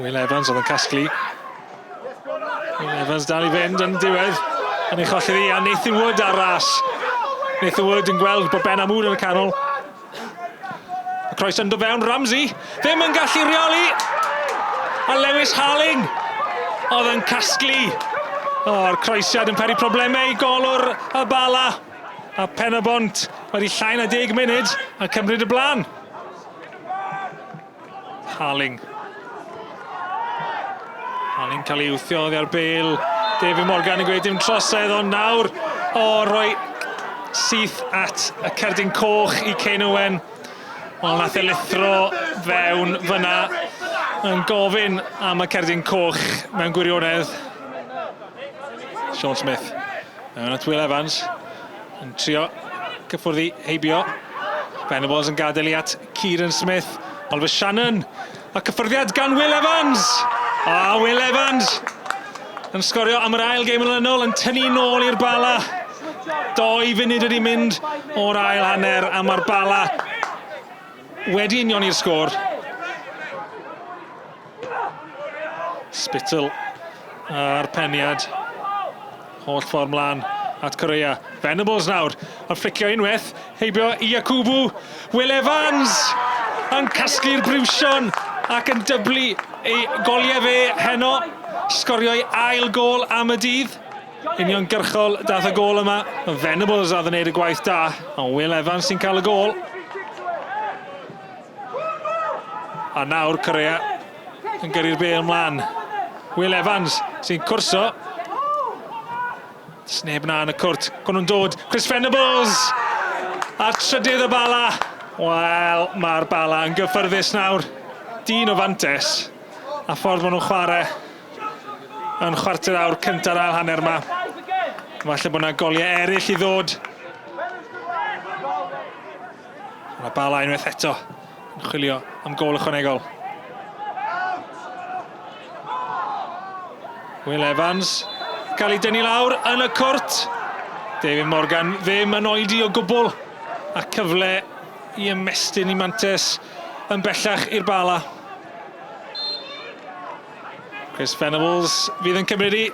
Will Evans oedd yn casglu. Will Evans dal i fynd yn diwedd. Yn ei cholli ddi a Nathan Wood ar ras. Nathan Wood yn gweld bod Ben Amour yn y canol. Y croes yn dod fewn, Ramsey ddim yn gallu rheoli. A Lewis Harling oedd yn casglu. O'r croesiad yn peri problemau i golwr y Bala. A Pen-y-bont wedi llai na 10 munud a cymryd y blaen. Harling. Harling cael ei wthio oddi ar bêl. David Morgan yn gweud dim trosedd, ond nawr o roi syth at y cerdyn coch i Kane Owen. Wel, nath e lithro fewn fyna yn gofyn am y cerdyn coch mewn gwirionedd. Sean Smith. Mewn at Will Evans. Yn trio cyffwrdd i heibio. Venables yn gadael i at Kieran Smith. Oliver Shannon. A cyffyrddiad gan Will Evans. A Will Evans yn sgorio am yr ail gêm olynol yn tynnu nôl i'r Bala. Doi funud wedi mynd o'r ail hanner a mae'r Bala wedi unioni'r sgôr. Spittle a'r peniad. Holl ffordd mlaen at Correa. Venables nawr, yn fflicio unwaith, heibio i Yakubu. Will Evans yn casglu'r briwsion ac yn dyblu ei goliau fe heno. Sgorio'i ail gôl am y dydd. Uniongyrchol dath y gôl yma. Venables a wneud y gwaith da, ond Will Evans sy'n cael y gôl. A nawr Correa yn gyrru'r bêl mlaen. Will Evans sy'n cwrso. Sneb na yn y cwrt. Gwn nhw'n dod. Chris Venables! A trydydd y Bala. Wel, mae'r Bala yn gyffyrddus nawr. Dyn o fantes. A ffordd maen nhw'n chwarae yn chwarter awr cynta'r ail hanner yma. Falle bod yna goliau eraill i ddod. Mae Bala unwaith eto yn chwilio am gôl ychwanegol. Will Evans cael ei dynnu lawr yn y cwrt. David Morgan ddim yn oedi o gwbl a cyfle i ymestyn i mantes yn bellach i'r Bala. Chris Venables fydd yn cymryd i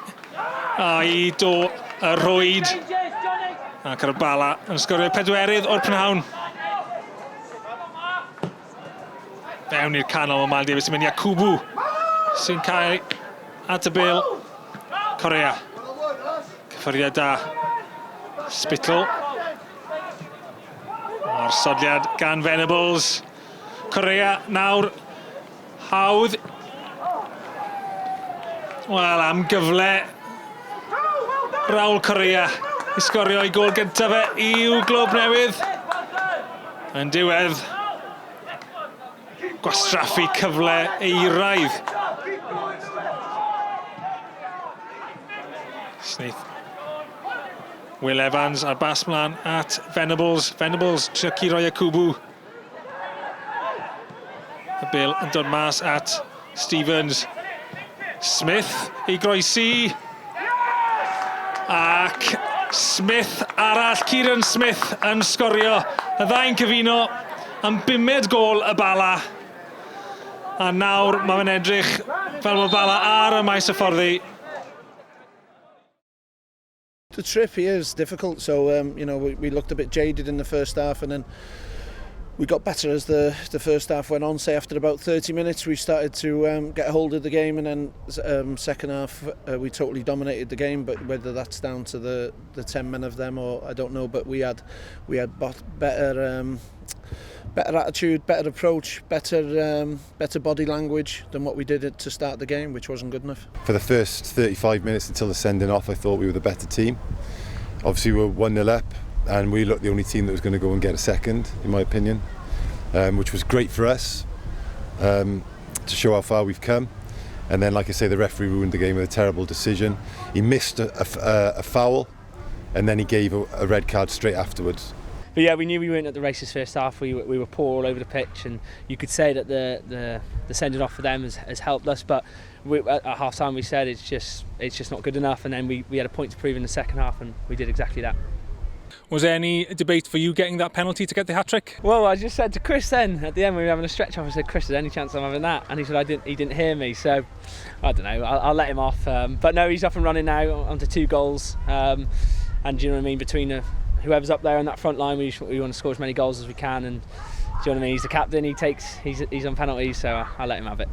a'i do y rhwyd. Ac ar y Bala yn sgorio pedwerydd o'r prynhawn. Fewn i'r canol mae Miles Davies yn mynd Yakubu sy'n cael at y bêl. Correa. Cyffyrddiad da. Spittle. O'r sodliad gan Venables. Correa nawr Hawdd. Wel, am gyfle Raul Correa i sgorio ei gôl gyntaf fe i'w glwb newydd. Yn diwedd, gwastraffu cyfle eiraidd. Smith. Will Evans ar bas mlaen at Venables. Venables trio curo Yakubu. Y bêl yn dod mas at Stevens. Smith i groesi. Ac Smith arall, Kieran Smith yn sgorio. Y ddau'n cyfuno am bumed gôl y Bala. A nawr mae fe'n edrych fel bod Bala ar y maes hyfforddi. The trip here is difficult, so um, you know we, we looked a bit jaded in the first half, and then we got better as the the first half went on. Say after about 30 minutes, we started to um, get a hold of the game, and then um, second half uh, we totally dominated the game. But whether that's down to the the 10 men of them or I don't know, but we had we had better um, better attitude, better approach, better um, better body language than what we did to start the game, which wasn't good enough. For the first 35 minutes until the sending off, I thought we were the better team. Obviously, we were 1-0 up, and we looked the only team that was going to go and get a second, in my opinion, um, which was great for us um, to show how far we've come. And then, like I say, the referee ruined the game with a terrible decision. He missed a, a, a foul, and then he gave a, a red card straight afterwards. But yeah, we knew we weren't at the races first half. We, we were poor all over the pitch, and you could say that the the, the sending off for them has, has helped us. But we, at, at half time, we said it's just it's just not good enough. And then we, we had a point to prove in the second half, and we did exactly that. Was there any debate for you getting that penalty to get the hat-trick? Well, I just said to Chris then, at the end we were having a stretch off, I said, "Chris, is there any chance I'm having that?" And he said he didn't hear me, so I don't know, I'll let him off. But no, he's up and running now, onto 2 goals. And do you know what I mean, between whoever's up there on that front line, we want to score as many goals as we can. And do you know what I mean, he's the captain, he's on penalties, so I'll let him have it.